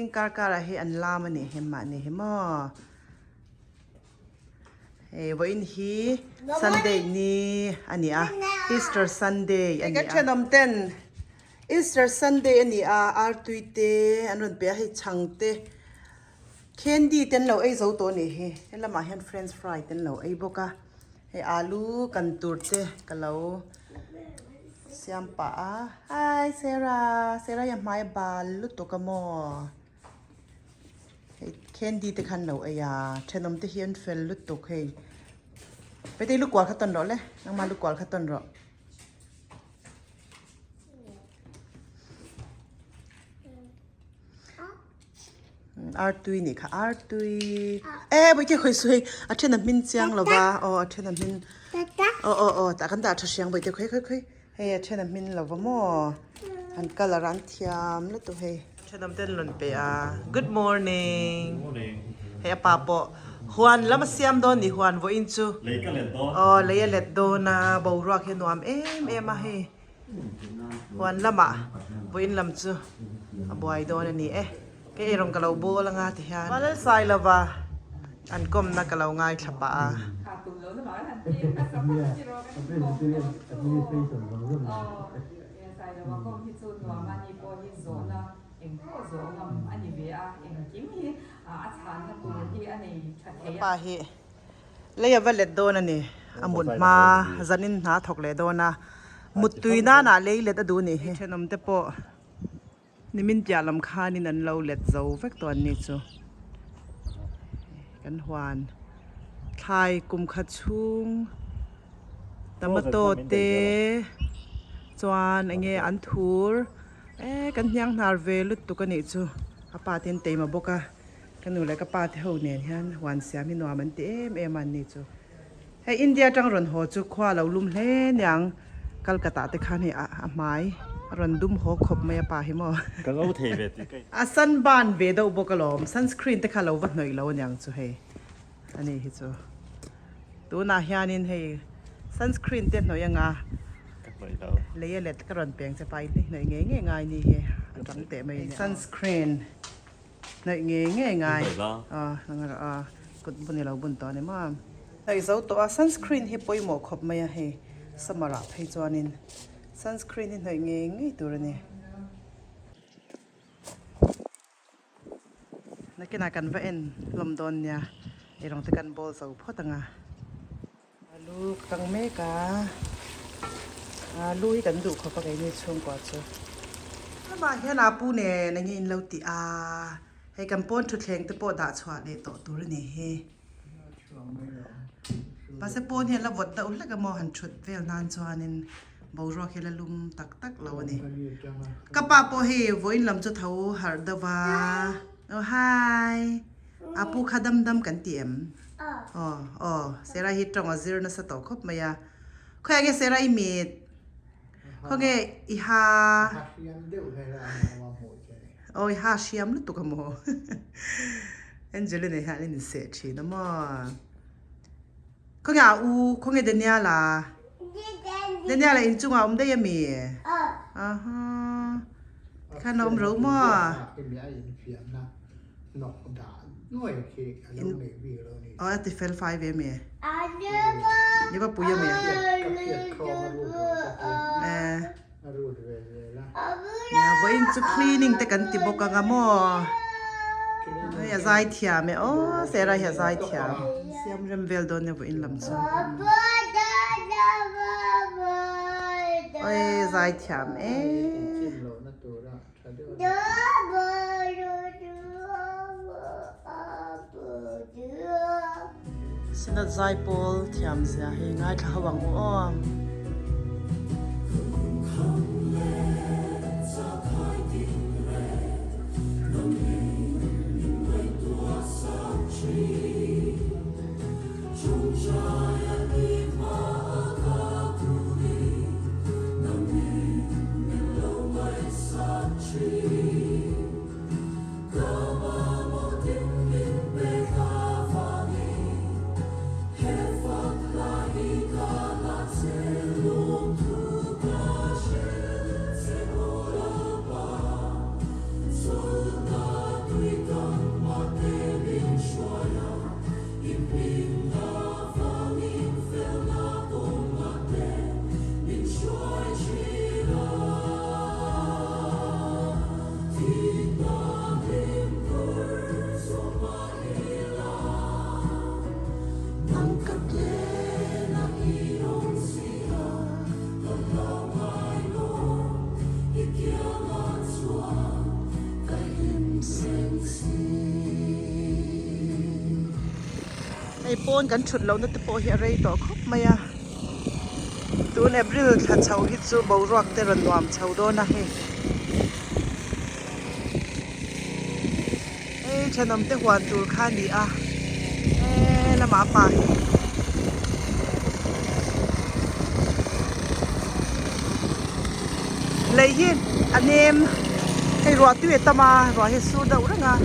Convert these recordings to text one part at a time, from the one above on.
Zingkar karah hi an lam a nih hi mahni hi maw. Hei vawiin hi Sunday ni a ni a, Easter Sunday a ni a. Kan thenawm ten Easter Sunday a ni a, artui te an rawn pe a, hei chhang te candy te an lo ei zo tawh a nih hi. He lamah hian french fry te an lo ei bawk a, hei alu kan tur te ka lo siam pah a. Hi Sarah, Sarah hi a hmai a bal lutuk a maw? Hei candy te khan lo ei a thenawm te hi an fel lutuk hei Petei lu kual kha tawn rawh le nangmah lu kual kha tawn rawh. Artui nih kha artui e bawihte khawi sawi a then a hmin chiang lo va aw a then a hmin aw aw aw tah kan dah tha hriang bawihte khawi khawi khawi. Hei a then a hmin lo va maw? An colour an thiam lutuk hei. Thenawm ten rawn pe a, Good morning. Hei a pa pawh huan lam a siam dawn ni huan vawiin chu. Lei ka let dawn. Aw lei a let dawn a, boruak hi a nuam em em a hei. Huan lamah vawiin lam chu a buai dawn a ni e. Kei erawng ka lo bawl anga ti hian. Lalsai lova an kawmna ka lo ngaithla pah a. Pa hi lei a va let dawn a ni. A mut hma zanin hna thawk leh dawn a. Muttui nana lei let a duh nih hi. Thenawm te pawh. Nimin piah lam khanin an lo let zo vek tawh an ni chu. Kan huan thlai kum khat chhung tomato te chuan enge an thur eh kan hniang hnar ve lutuk a nih chu a pa te an teima bawk a ka nu leh ka pa te ho nen hian huan siam hi nuam an ti em em a an ni chu. Hei India atang rawn haw chu khua lo lum hle niang Calcutta te khan hei a hmai a rawn dum haw khawp mai a pa hi maw. Ka ngo thei ve tih ka in. A sunburn ve deuh bawk alawm sunscreen te kha lo va hnawih lo aniang chu hei ani hi chu tunah hianin hei sunscreen te hnawih anga Ka hnawih lo. Lei a let ka rawn peng che pa i hnawih ngei ngei ngai ni hi a tang teh mai ania sunscreen. Hnaih ngei ngei ngai. Aw hnang erawh a kut bun i lo bun tawh a ni maw. Hnaih zo tawh a sunscreen hi pawimawh khawp mai a hei summer ah phei chuanin sunscreen hi hnaih ngei ngei tur a ni. Nakinah kan va en hlawm dawn nia eirawng te kan bawl zo phawt ang a. Alu ka kang mek a, alu hi kan duh khawp a keini chhungkua chu. Amah hian a pu nen enge in lo tih a, hei kan pawn thutthleng te pawh dah chhuah leh tawh tur a ni hi. Mahse pawn hian la vawt deuh hlek emaw han thut vel nan chuanin boruak hi la lum tak tak lo a ni. Ka pa pawh hei vawiin lam chu tho harh deuh va, aw hi. A pu kha dam dam kan ti em? Aw aw Sarah hi tawng a zir nasa tawh khawp mai a. Khawiah nge Sarah i mit? Khawnge i ha? Aw i ha hriam lutuk a maw? Angelina hian in seh thin a maw? Khawnge a u? Khawnge Daniela? Daniela inchungah a awm daih a mi? Aha tikhan a awm ro maw? Aw a ti fel fai ve mi? Ni va pui a mi? Nia vawiin chu cleaning te kan ti bawk anga maw? Hei a zai thiam e aw Sarah hi a zai thiam. Siam rem vel dawn nia vawiin lam chu. Oi zai thiam e. Synod zaipawl thiam zia hi ngaithla ho ang u aw. Ka hlim seng si. Hei pawn kan thut lohna te pawh hi a rei tawh khawp mai a, tun April thla chho hi chu boruak te rawn nuam chho dawn a hei. Hei thenawm te huan tur kha a ni a, he lamah a pa hi. Lei hi a nem hei ruah tui a tam a ruah hi a sur deuh reng a.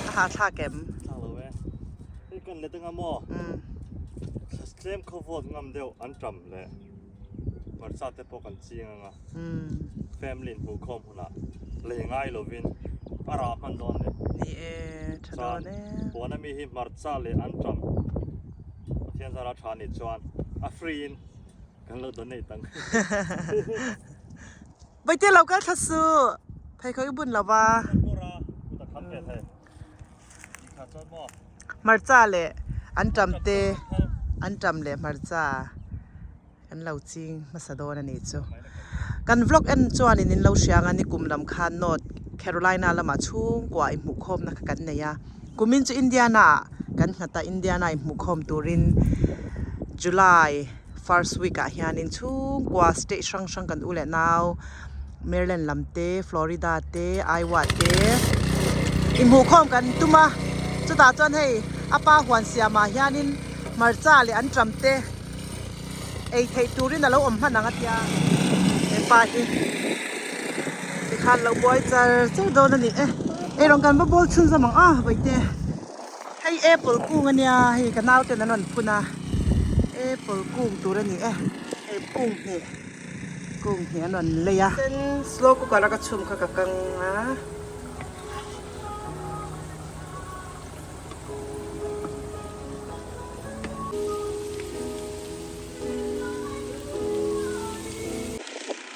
A hahthlak em? Thlak lo e. Hei kan let anga maw? Tlem khaw vawt ngam deuh an tam leh hmarcha te pawh kan ching anga family in hmuhkhawm hunah lei ngai lovin a rah hman dawn le. Ni e, tha dawn e. Puan ami hi hmarcha leh an tam Pathian zara tha nih chuan a free in kan lo donate ang. Vaite lo kal thla suh, pheikhawk i bun lo va. Hmarcha leh anṭam te anṭam leh hmarcha kan lo ching hmasa dawn a nih chu. Kan vlog en chuanin in lo hria ang a nikum lam khan North Carolina lamah chhungkua i hmuhkhawmna kha kan nei a. Kumin chu Indiana ah kan nghat a, Indiana i hmuhkhawm turin July first week ah hianin chhungkua state hrang hrang kan u leh nau Maryland lam te, Florida te, Iowa te i hmuhkhawm kan tum a, chutah chuan hei a pa huan siamah hianin hmarcha leh anṭam te ei theih turin a lo awm hman ang a tia hepa hi tikhan lo buai char char dawn a ni e eirawng kan va bawl chhunzawm ang a vawiite hei apple kung a nia hei ka nauten an rawn phun a apple kung tur a ni e hei kung hnih kung hnih an rawn lei a sen slow cooker a ka chhum kha ka kang a.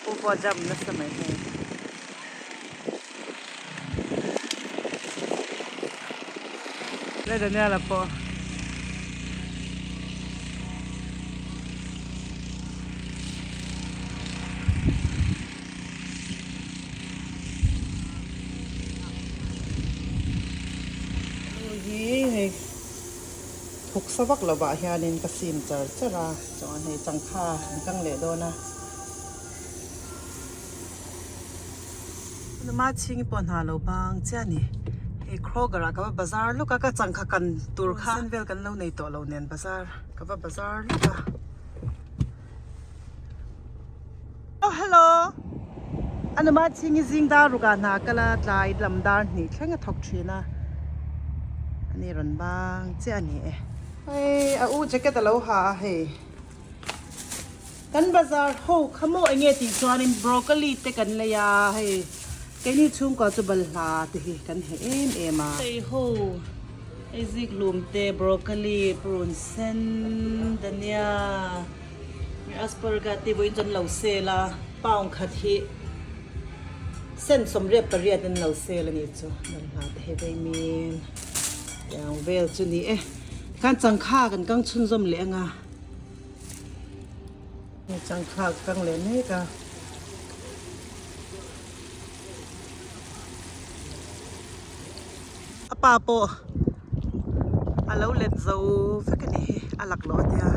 Pu pawh jam nasa mai hei. Le Daniela pawh. Hi hei thuk sa vak lovah hianin ka sim char char a chuan hei changkha an kang leh dawn a. Numa chhing pawh hna lo bang chiah a ni hei Kroger ah ka va bazar lawk a ka changkha kan tur kha sen vel kan lo nei tawh lo nen bazar ka va bazar lawk a. Oh hello! A numa chhing hi zing dar ruk ah hna kal a tlai lam dar hnih thleng a thawk thin a ani rawn bang chiah a ni e. Hei a u jacket a lo ha a hei kan bazar ho kha maw enge tih chuanin broccoli te kan lei a hei keini chhungkua chu balhla te hi kan heh em em a. Hei ho hei zikhlum te broccoli purun sen dania. Asparagus te vawiin chuan lo sel a, pound khat hi cent 88 in lo sel a nih chu, balhla te hi vei min tiang vel chu ni e, tikhan changkha kan kang chhunzawm leh ang a, hei changkha ka kang leh mek a. A pa pawh a lo let zo vek a ni hi a laklawh a tia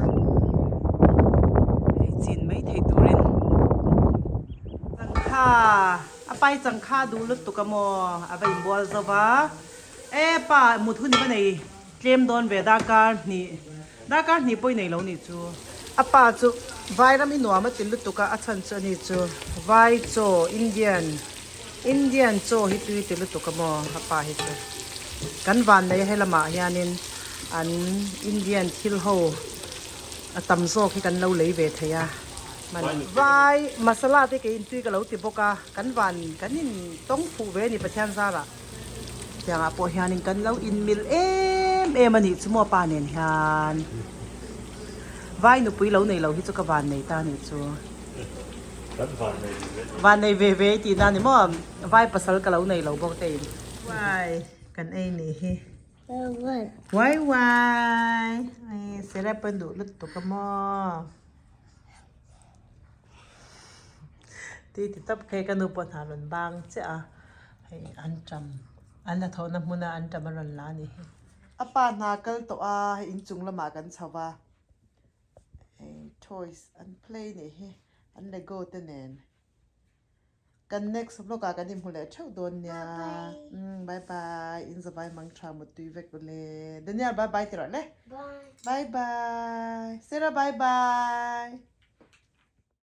hei chin mai thei turin changkha a pai changkha duh lutuk a maw a va inbual zo va e pa mut hun i va nei tlem dawn ve darkar hnih darkar hnih pawh i nei lo nih chu a pa chu vairam i nuam a ti lutuk a a chhan chu a ni chu vai chaw Indian. Indian chaw hi tui ti lutuk a maw a pa hi chu kan van nei a helamah hianin an Indian thil ho a tam zawk hi kan lo lei ve thei a vai masala te keiin tui ka lo ti bawk a kan van kan in tawng fuh ve a ni Pathian zarah tiangah pawh hianin kan lo in mil em em a nih chu maw pa nen hian vai nupui lo nei lo hi chu ka van nei ta a nih chu. Kan van nei ve ve. Van nei ve ve tih na ni maw? Vai pasal ka lo nei lo bawk te in. Wai kan ei ni hi. Wai wai. Ai Sarah pawn duh lutuk a maw. Ti ti tawp khe ka nu pawh hna rawn bang chiah a. Hei an tam an hnathawhna hmuna an tam a rawn la a ni hi. A pa hna kal tawh a hei inchung lamah kan chho va. Hei toys an play nih hi an lego te nen kan next vlog ah kan inhmu leh theuh dawn nia umm bye bye in zavai mang tha mutui vek ule Daniel bye bye ti rawh le bye bye Sarah bye bye.